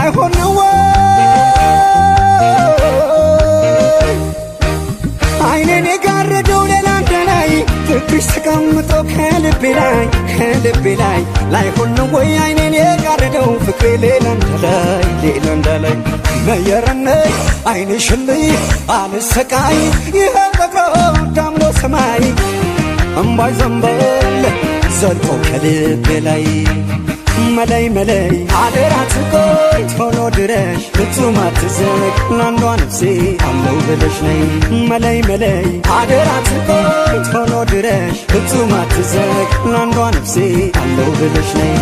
ላይሆን ነው ወይ አይኔን የጋረደው ሌላ እንዳላይ፣ ፍቅርሽ ተቀምጦ ከልቤ ላይ፣ ከልቤ ላይ። ላይሆን ነው ወይ አይኔን የጋረደው ፍቅሬ ሌላ እንዳላይ፣ ሌላ እንዳላይ? ነየረነይ አይንሽልይ አልሰቃይ፣ ይኸው በቅሎ ዳምኖ ሰማይ፣ እምባይ ዘንበል ዘልቆ ከልቤ ላይ። መለይ መለይ አደራ ትቆይ፣ ቶሎ ድረሽ፣ ፍጹም አትዘግ፣ ለአንዷ ነፍሴ አለው ብለሽ ነይ። መለይ መለይ አደራ ትቆይ፣ ቶሎ ድረሽ፣ ፍጹም አትዘግ፣ ለአንዷ ነፍሴ አለው ብለሽ ነይ።